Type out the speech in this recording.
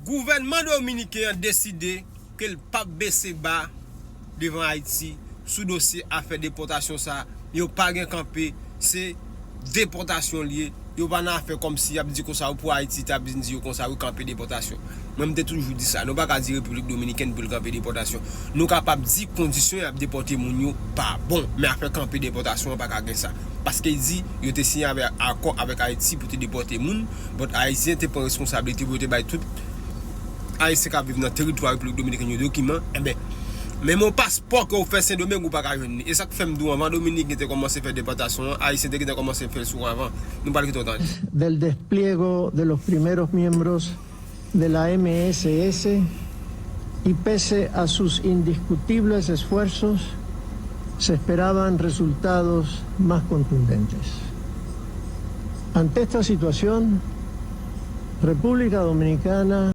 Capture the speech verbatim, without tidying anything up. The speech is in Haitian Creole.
Gouvènman dominiken an deside ke l p ap bese ba devan Ayiti sou dosye afè depòtasyon sa a. Yo pa gen kanpe, se depòtasyon l ye. Yo pa nan afè kòmsi y ap di konsa wi pou Ayiti, t ap vin di yo konsa wi kanpe depòtasyon. Mwen, m te toujou di sa. Nou pa ka di Repiblik Dominikèn pou l kanpe depòtasyon. Nou kapab di kondisyon y ap depòte moun yo pa bon, men afè kanpe depòtasyon an pa ka gen sa. Paske l di yo te siyen avè, akò avèk Ayiti pou te depòte moun, but Ayisyen te pran responsablite pou yo te bay tout Ayisyen k ap viv nan teritwa Repiblik Dominikèn yo dokiman, enben, menm yon paspò ke w fè Sendomeng, ou pa ka jwenn li. E sa k fè m di w anvan Dominiken te kòmanse fè depòtasyon an, Ayisyen te gentan kòmanse fè l sou anvan. Nou pral kite w tande. Del despliego de los primeros miembros de la M S S y pese a sus indiscutibles esfuerzos, se esperaban resultados mas kontundentes. Ante esta situasion, Repúblika Dominikana